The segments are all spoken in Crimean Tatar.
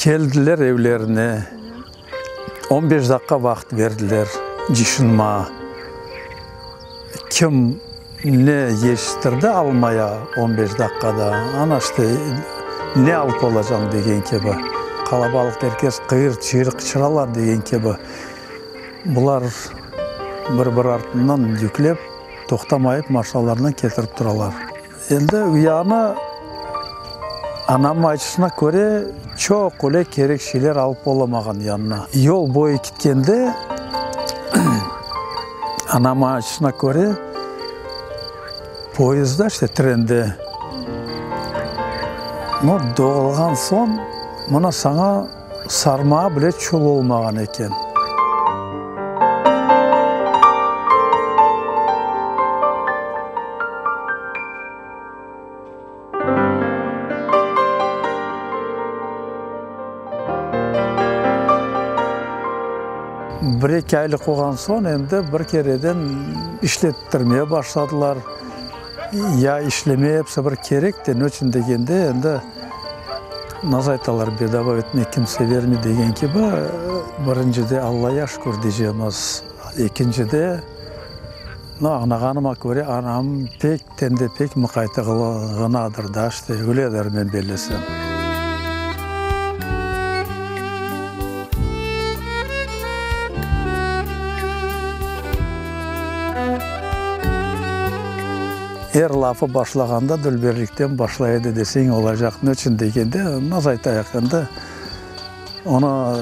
Keldiler evlerine, on beş daqqa vaqıt berdiler cışınma. Kim ne yetiştirdi almaya on beş daqqada, ana işte ne alıp olacañ degen kibi. Qalabalıq er kes qıyır-çıyır qıçıralar degen kibi. Bular bir-bir artından yüklep, toqtamayıp maşnalarnen ketirip turalar. Endi uyanı anamnıñ aytışına köre, çoq öyle kerek şeyler alıp olamağan yanına. Yol boyu ketkende, anamnıñ aytışına köre, poyezdda, işte trende, no, doğulğan soñ, mına saña sarmağa bile çul olmağan eken. Bir-eki aylıq olğan soñ endi bir kereden işlettirmeye başladılar. Ya işleme episi bir kerek de, ne içün degende, endi nasıl aytalar, bedava ötmek kimse bermey degen kibi, birincide Allaya şükür diycemiz, ekincide, no, añlağanıma köre, anam pekten de pek muqaytılığınadır da, işte, öyledir men bellesem. Er lafı başlağanda dülberlikten başlay edi deseñ olacaq. Ne içün degende, nasıl aytayıq endi, onı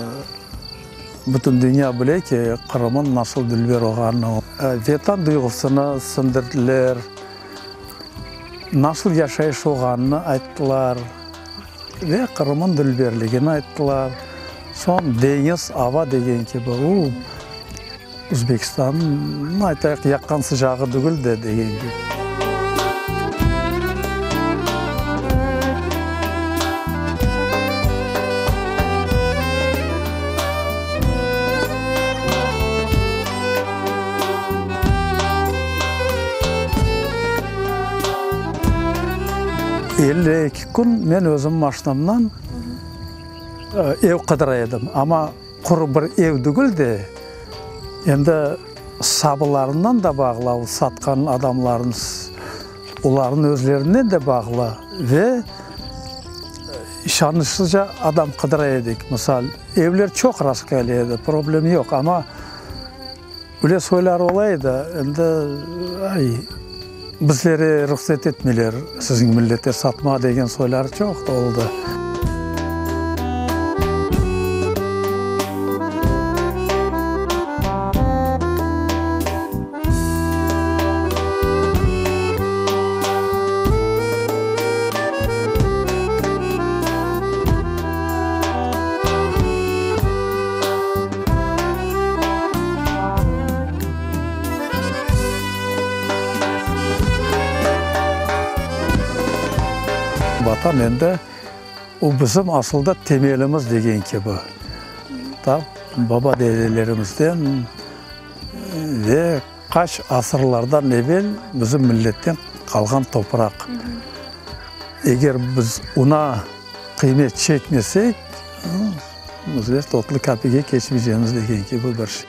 bütün dünya bile ki, Qırımın nasıl dülber olğanını. Vetan duyğusını siñdirdiler, nasıl yaşayış olğanını ayttılar ve Qırımın dülberligini ayttılar. Soñ deñiz, ava degen kibi, u. Özbekistannıñ, aytayıq, yaqqan sıcağı degil de, degen kibi. 52 kün men özüm maşnamdan ev qıdıra edim, amma Quru bir ev degil de, endi sabılarından da bağlı, o satqan adamlarnıñ, olarnıñ özlerinden de bağlı ve işanışlıca adam qıdıra edik. Misal, evler çoq rastkele edi, problem yoq, amma öyle soylar ola edi, endi, ay, bizlere ruhset etmeyler siziñ millete satma degen soylar çoq oldı. Vatan endi o bizim asılda temelimiz degen kibi, ta baba-dedelerimizden ve qaç asırlardan evel bizim milletten qalğan topraq. Eger biz ona qıymet çekmesek, bizler totlı kapige keçmeycemiz degen kibi bir şey.